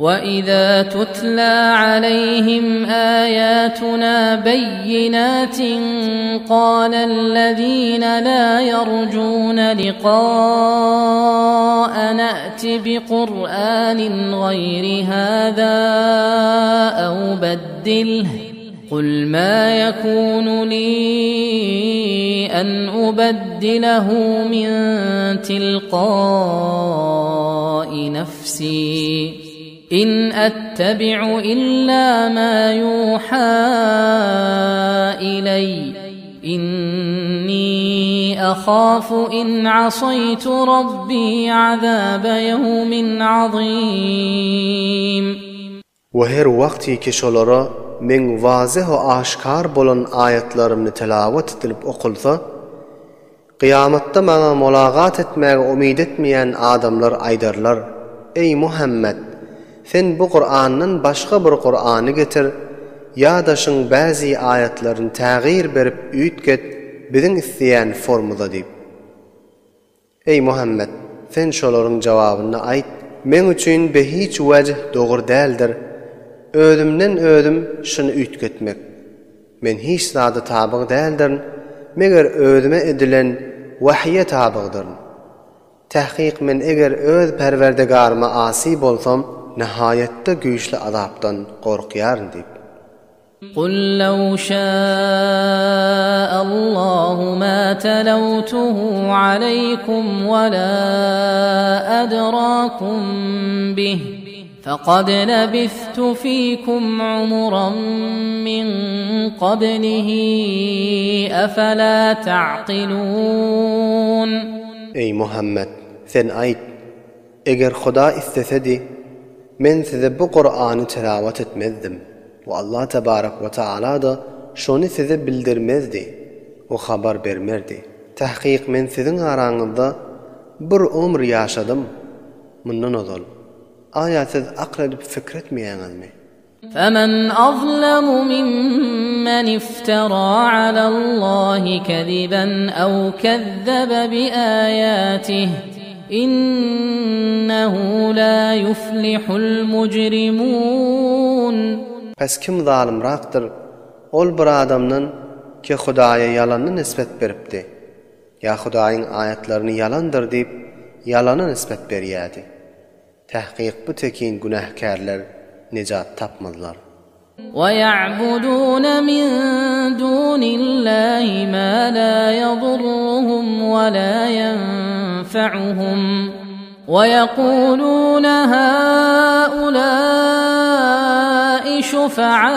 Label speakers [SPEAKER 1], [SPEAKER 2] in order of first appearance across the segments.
[SPEAKER 1] وَإِذَا تُتْلَى عَلَيْهِمْ آيَاتُنَا بَيِّنَاتٍ قَالَ الَّذِينَ لَا يَرْجُونَ لِقَاءَنَا ائْتِ بِقُرْآنٍ غَيْرِ هَذَا أَوْ بَدِّلْهُ قُلْ مَا يَكُونُ لِي أَنْ أُبَدِّلَهُ مِنْ تِلْقَاءِ نَفْسِي إِنْ أَتَّبِعُ إِلَّا مَا يُوحَى إِلَيَّ إِنِّي أَخَافُ إِنْ عَصَيْتُ رَبِّي عَذَابَ يَوْمٍ عَظِيمٍ.
[SPEAKER 2] We her wagty ki şolara Meň wazyh we aşkar bolan aýatlarymny telawat edilip okulsa, kyýamatda Maňa molagat etmäge umyt etmeýän adamlar aýdarlar, Eý, Muhammet! Sen bu Kurandan başga bir Kurany getir, ýa-da şyň bäzi aýatlaryny tägyr berip üýtget biziň isleýän formyza diýip. Eý, Muhammet! Sen şolaryň jawabynda aýt, Meň üçin behiç wejh dogry däldir, özümden özüm şuny üýtgetmek. Men hiç zada tabyg däldirin, meger özüme edilen wahýe tabygdyryn. Tahkyk men eger öz Perwerdigaryma asy bolsam, nihaýatda güýçli azapdan gorkýaryn diýip.
[SPEAKER 1] Kul lew şâ'allahu mâ telewtuhu aleýkum we lâ edrakum bih, fekad lebithtu fîkum umuran min kablihi efelâ ta'kilûn.
[SPEAKER 2] Eý, Muhammet! Sen aýt, Eger Hudaý islesedi, men size bu Kurany tilawat etmezdim we Allah tebarek we taala-da şony size bildirmezdi we habar bermerdi. Tahkyk men siziň araňyzda bir ömür ýaşadym, mundan ozal. Aýa siz akyl edip pikir etmeýäňizmi?
[SPEAKER 1] Femen azlemu mimmen iftera alallahi keziben ew kezzebe bi ayatih innehu la yuflihul mujrimun.
[SPEAKER 2] Pes kim zalymrakdyr, ol bir adamdan ki Hudaýa ýalany nisbet beripdi, ýa Hudaýyň aýatlaryny ýalandyr diýip ýalana nisbet berýädi. Tahkyk bu tekin günähkärler nejat tapmazlar.
[SPEAKER 1] وَيَعْبُدُونَ مِن دُونِ اللَّهِ مَا لَا يَضُرُّهُمْ وَلَا يَنفَعُهُمْ وَيَقُولُونَ هَٰؤُلَاءِ شُفَعَاؤُنَا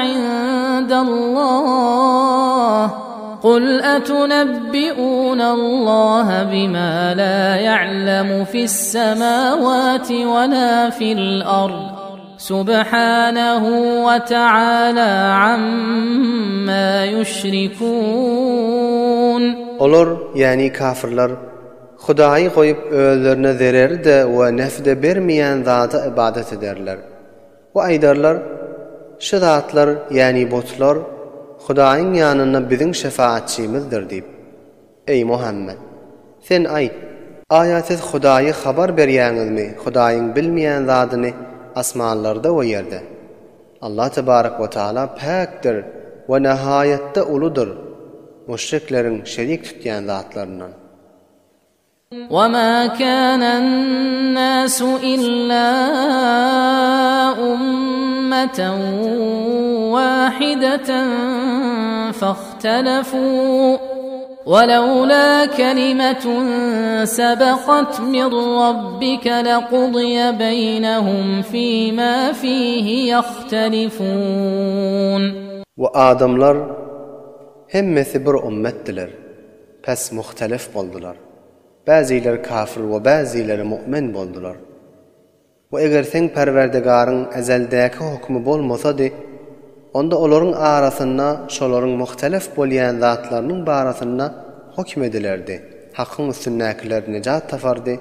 [SPEAKER 1] عِندَ اللَّهِ قُلْ أَتُنَبِّئُونَ اللَّهَ بِمَا لَا يَعْلَمُ فِي السَّمَاوَاتِ وَلَا فِي الْأَرْضِ سُبْحَانَهُ وَتَعَالَى عَمَّا يُشْرِكُونَ.
[SPEAKER 2] Olar, ýagny kafirler, Hudaýy goýup özlerine zerer-de we nef-de bermeýän zada ybadat ederler. We aýdarlar, Şu zatlar, ýagny butlar, Hudaýyň ýanynda biziň şefaatçymyzdyr diýip. Eý, Muhammet! Sen aýt, Aýa siz Hudaýy habar berýäňizmi Hudaýyň bilmeýän zadyny asmanlarda we ýerde? Allah tebarek we taala päkdir we nahaýatda uludyr, müşrikleriň şerik tutýan zatlaryndan.
[SPEAKER 1] وَمَا كَانَ النَّاسُ إِلَّا أُمَّةً وَاحِدَةً فَاخْتَلَفُوا وَلَوْلَا كَلِمَةٌ سَبَقَتْ مِنْ رَبِّكَ لَقُضِيَ بَيْنَهُمْ فِيمَا فِيهِ يَخْتَلِفُونَ.
[SPEAKER 2] We adamlar hemmesi bir ummetdiler. Pes muhtelif boldular. Bäzileri kafir we bäzileri mu'min boldular. We eger seň Perwerdigaryň ezeldäki hokmy bolmasady, onda olaryň arasynda şolaryň muhtelif bolýan zatlarynyň barasynda hokm edilerdi, hakyň üstündäkiler nejat tapardy,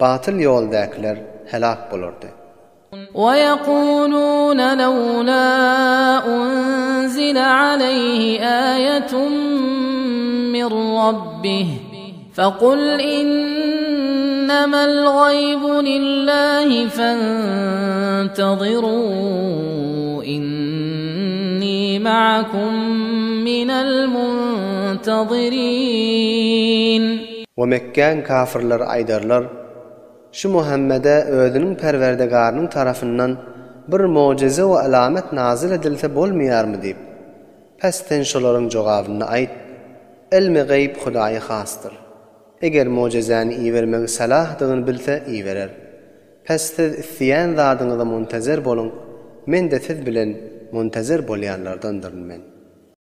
[SPEAKER 2] batyl ýoldakiler helak bolardy.
[SPEAKER 1] وَيَقُولُونَ لَوْلَا أُنْزِلَ عَلَيْهِ آيَةٌ مِّن رَّبِّهِ فَقُلْ إِنَّمَا. innemel gaýbu lillahi fentaziruu inni ma'akum minel muntazirin.
[SPEAKER 2] We Mekgäň kafyrlary aýdarlar, Şu Muhammede özüniň Perwerdigarynyň tarapyndan bir mojize we alamat nazyl edilse bolmaýarmy diýip. Pes sen şolaryň jogabyny aýt, Ylmy gaýyp Hudaýa hasdyr. Eger mojizäni ibermegi salahdygyny bilse iberer. Pes siz isleýän zadyňyza muntazer boluň, men-de siz bilen muntazer bolýanlardandyryn men.